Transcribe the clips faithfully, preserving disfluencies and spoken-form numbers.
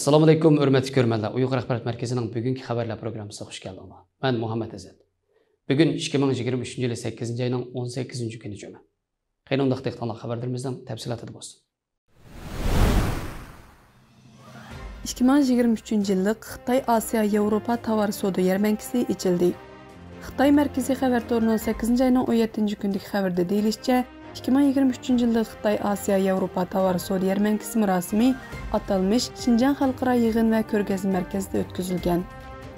ئەسسالامۇئەلەيكۇم، ھۆرمەتلىك كۆرۈرمەنلەر. ئۇيغۇر ئەخبارات مەركىزىنىڭ بۈگۈنكى خەۋەرلەر پروگراممىسىغا خۇش كەلدىڭلار. مەن مۇھەممەد ئىززەت. بۈگۈن ئىككى مىڭ يىگىرمە ئۈچىنچى يىلى سەككىزىنچى ئاينىڭ ئون سەككىزىنچى كۈنى جۈمە. قېنى، ئۇنداق دىققىتىڭلار خەۋەرلىرىمىزنىڭ تەپسىلاتىدا بولسۇن. ئىككى مىڭ يىگىرمە ئۈچىنچى يىللىق خىتاي ئاسىيا ياۋروپا تاۋار سودا يەرمەنكىسى ئېچىلدى. خىتاي مەركىزىي خەۋەر تورىنىڭ سەككىزىنچى ئاينىڭ ئون يەتتىنچى كۈنىدىكى خەۋىرىدە دېيىلىشىچە، ئىككى مىڭ يىگىرمە ئۈچىنچى يىللىق خىتاي ئاسىيا ياۋروپا تاۋار سودا يەرمەنكىسى مۇراسىمى ئاتالمىش شىنجاڭ خەلقئارا يىغىن ۋە كۆرگەزمە مەركىزىدە ئۆتكۈزۈلگەن.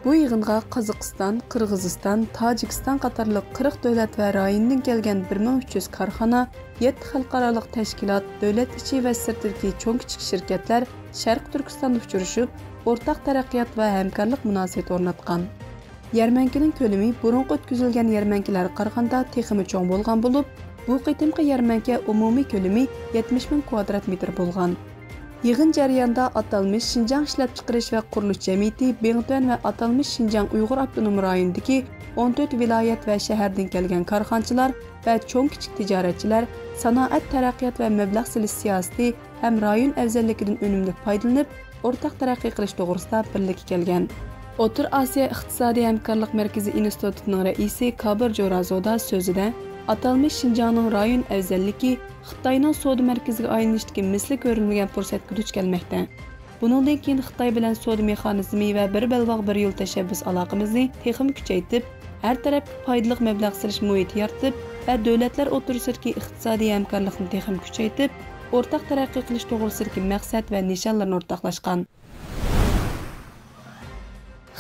بۇ يىغىنغا قازاقىستان، قىرغىزىستان، تاجىكىستان قاتارلىق قىرىق دۆلەت ۋە رايوندىن كەلگەن بىر مىڭ ئۈچ يۈز كارخانا، يەتتە خەلقئارالىق تەشكىلات، دۆلەت ئىچى ۋە سىرتىدىكى چوڭ-كىچىك شىركەتلەر شەرقىي تۈركىستاندا ئۇچرىشىپ، ئورتاق تەرەققىيات ۋە ھەمكارلىق مۇناسىۋىتى ئورناتقان. يەرمەنكىنىڭ كۆلىمى بۇرۇنقى ئۆتكۈزۈلگەن يەرمەنكىلەرگە قارىغاندا تېخىمۇ چوڭ بولغان بولۇپ، بۇ قېتىمقى يەرمەنكە ئومۇمىي كۆلىمى يەتمىش مىڭ كۋادرات مېتىر بولغان. يىغىن جەريانىدا ئاتالمىش شىنجاڭ ئىشلەپچىقىرىش ۋە قۇرۇلۇش جەمئىيىتى بىڭتۈەن ۋە ئاتالمىش شىنجاڭ ئۇيغۇر ئاپتونوم رايونىدىكى ئون تۆت ۋىلايەت ۋە شەھەردىن كەلگەن كارخانىچىلار ۋە چوڭ-كىچىك تىجارەتچىلەر، سانائەت تەرەققىيات ۋە مەبلەغ سېلىش سىياسىتى ھەم رايون ئەۋزەللىكىدىن ئۈنۈملۈك پايدىلىنىپ، ئورتاق تەرەققىي قىلىش توغرىسىدا بىرلىككە كەلگەن. ئوتتۇرا ئاسىيا ئىقتىسادىي ھەمكارلىق مەركىزى ئىنستىتۇتىنىڭ رەئىسى كابىر جورازودا سۆزىدە، ئاتالمىش شىنجاڭنىڭ رايون ئەۋزەللىكى خىتاينىڭ سودا مەركىزىگە ئايلىنىشتىكى مىسلى كۆرۈلمىگەن پۇرسەتكە دۇچ كەلمەكتە. بۇنىڭدىن كېيىن خىتاي بىلەن سودا مېخانىزمى ۋە بىر بەلباغ بىر يول تەشەببۇس ئالاقىمىزنى تېخىمۇ كۈچەيتىپ، ھەر تەرەپكە پايدىلىق مەبلەغ سېلىش مۇھىتى يارىتىپ ۋە دۆلەتلەر ئوتتۇرىسىدىكى ئىقتىسادىي ھەمكارلىقنى تېخىمۇ كۈچەيتىپ، ئورتاق تەرەققىي قىلىش توغرىسىدىكى مەقسەت ۋە نىشانلىرىنى ئورتاقلاشقان.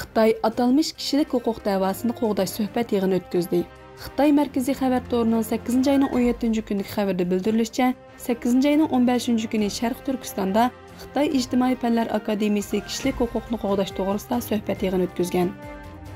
خىتاي ئاتالمىش كىشىلىك ھوقۇق دەۋاسىنى قوغداش سۆھبەت يىغىنى ئۆتكۈزدى. خىتاي مەركىزىي خەۋەر تورىنىڭ سەككىزىنچى ئاينىڭ ئون يەتتىنچى كۈنىدىكى خەۋىرىدە بىلدۈرۈلۈشىچە، سەككىزىنچى ئاينىڭ ئون بەشىنچى كۈنى شەرقىي تۈركىستاندا خىتاي ئىجتىمائىي پەنلەر ئاكادېمىيىسى كىشىلىك ھوقۇقنى قوغداش توغرىسىدا سۆھبەت يىغىنى ئۆتكۈزگەن.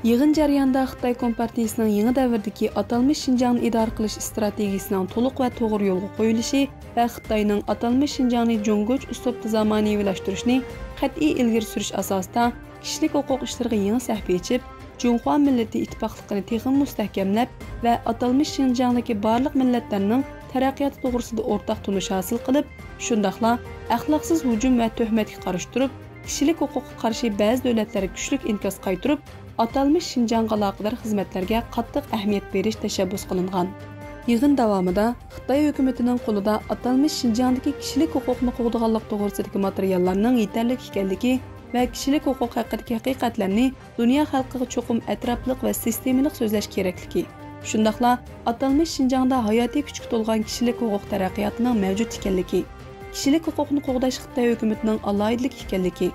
يىغىن جەريانىدا خىتاي كومپارتىيىسىنىڭ يېڭى دەۋردىكى ئاتالمىش شىنجاڭنى ئىدارە قىلىش ئىستراتېگىيىسىنىڭ تولۇق ۋە توغرا يولغا قويۇلۇشى ۋە خىتاينىڭ ئاتالمىش شىنجاڭنى جۇڭگوچە ئۇسلۇبتا زامانىۋىلاشتۇرۇشنى قەتئىي ئىلگىرى سۈرۈش ئاساسىدا، كىشىلىك ھوقۇق ئىشلىرىغا يېڭى سەھىپە ئېچىپ، جۇڭخۇا مىللىتى ئىتتىپاقلىقىنى تېخىمۇ مۇستەھكەملەپ ۋە ئاتالمىش شىنجاڭدىكى بارلىق مىللەتلەرنىڭ تەرەققىياتى توغرىسىدا ئورتاق تونۇش ھاسىل قىلىپ، شۇنداقلا ئەخلاقسىز ھۇجۇم ۋە تۆھمەتكە قارشى تۇرۇپ، كىشىلىك ھوقۇققا قارشى بەزى دۆلەتلەرگە كۈچلۈك ئىنكاس قايتۇرۇپ، ئاتالمىش شىنجاڭغا ئالاقىدار خىزمەتلەرگە قاتتىق ئەھمىيەت بېرىش تەشەببۇس قىلىنغان. يىغىن داۋامىدا خىتاي ھۆكۈمىتىنىڭ قولىدا ئاتالمىش شىنجاڭدىكى كىشىلىك ھوقۇقنى قوغدىغانلىق توغرىسىدىكى ماتېرىياللارنىڭ يېتەرلىك ئىكەنلىكى ۋە كىشىلىك ھوقۇق ھەققىدىكى ھەقىقەتلەرنى دۇنيا خەلقىگە چوقۇم ئەتراپلىق ۋە سىستېمىلىق سۆزلەش كېرەكلىكى، شۇنداقلا ئاتالمىش شىنجاڭدا ھاياتىي كۈچكە تولغان كىشىلىك ھوقۇق تەرەققىياتىنىڭ مەۋجۇت ئىكەنلىكى، كىشىلىك ھوقۇقنى قوغداش خىتاي ھۆكۈمىتىنىڭ ئالاھىدىلىكى ئىكەنلىكى،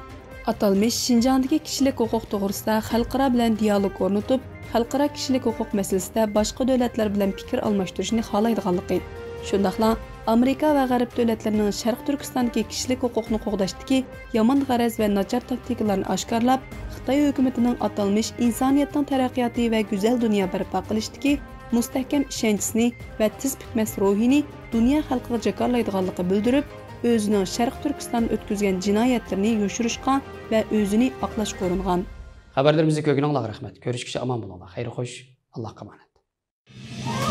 ئاتالمىش شىنجاڭدىكى كىشىلىك ھوقۇق توغرىسىدا خەلقئارا بىلەن دىئالوگ ئورنىتىپ، خەلقئارا كىشىلىك ھوقۇق مەسىلىسىدە باشقا دۆلەتلەر بىلەن پىكىر ئالماشتۇرۇشنى خالايدىغانلىقى، شۇنداقلا ئامېرىكا ۋە غەرب دۆلەتلىرىنىڭ شەرقىي تۈركىستاندىكى كىشىلىك ھوقۇقنى قوغداشتىكى يامان غەرەز ۋە ناچار تاكتىكىلارنى ئاشكارىلاپ، خىتاي ھۆكۈمىتىنىڭ ئاتالمىش ئىنسانىيەتنىڭ تەرەققىياتى ۋە گۈزەل دۇنيا بەرپا قىلىشتىكى مۇستەھكەم ئىشەنچىسىنى ۋە تىز پۈكمەس روھىنى دۇنيا خەلقىگە جاكارلايدىغانلىقى بىلدۈرۈپ، ئۆزىنىڭ شەرقىي تۈركىستاندا ئۆتكۈزگەن جىنايەتلىرىنى يوشۇرۇشقا ۋە ئۆزىنى ئاقلاشقا ئۇرۇنغان. خەۋەرلىرىمىزنى كۆرگىنىڭلارغا رەھمەت. كۆرۈشكىچە ئامان بولۇڭلار. خەير خوش. ئاللاھقا ئامانەت.